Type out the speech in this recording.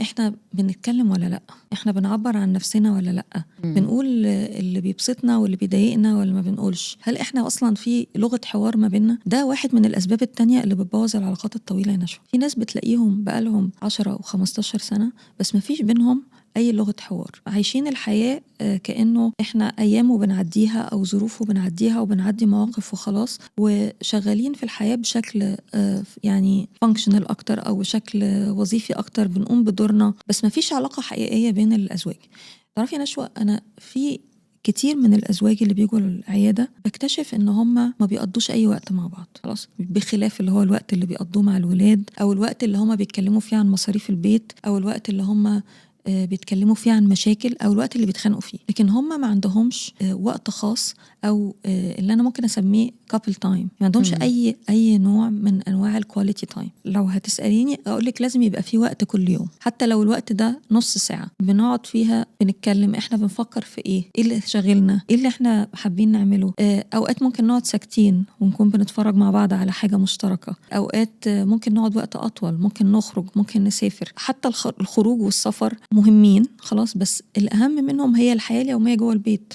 احنا بنتكلم ولا لا؟ احنا بنعبر عن نفسنا ولا لا؟ بنقول اللي بيبسطنا واللي بيضايقنا ولا ما بنقولش؟ هل احنا اصلا في لغة حوار ما بيننا؟ ده واحد من الاسباب التانية اللي بتبوظ العلاقات الطويلة يا نشوى. في ناس بتلاقيهم بقالهم 10 و15 سنة بس ما فيش بينهم اي لغة حوار، عايشين الحياة كانه احنا ايام وبنعديها او ظروف وبنعديها وبنعدي مواقف وخلاص، وشغالين في الحياة بشكل يعني functional اكتر او بشكل وظيفي اكتر، بنقوم بدورنا بس ما فيش علاقة حقيقية بين الازواج. تعرفي يا نشوى، انا في كتير من الازواج اللي بيجوا العيادة بكتشف ان هم ما بيقضوش اي وقت مع بعض خلاص، بخلاف اللي هو الوقت اللي بيقضوه مع الولاد، او الوقت اللي هم بيتكلموا فيه عن مصاريف البيت، او الوقت اللي هم بيتكلموا فيه عن مشاكل، او الوقت اللي بيتخانقوا فيه. لكن هم ما عندهمش وقت خاص او اللي انا ممكن اسميه couple time. ما عندهمش اي نوع من انواع ال quality time. لو هتساليني اقول لك لازم يبقى في وقت كل يوم، حتى لو الوقت ده نص ساعة بنقعد فيها بنتكلم احنا بنفكر في ايه، ايه اللي شاغلنا، ايه اللي احنا حابين نعمله. اوقات ممكن نقعد ساكتين ونكون بنتفرج مع بعض على حاجة مشتركه، اوقات ممكن نقعد وقت اطول، ممكن نخرج، ممكن نسافر. حتى الخروج والسفر مهمين خلاص، بس الاهم منهم هي الحياة اليومية جوه البيت.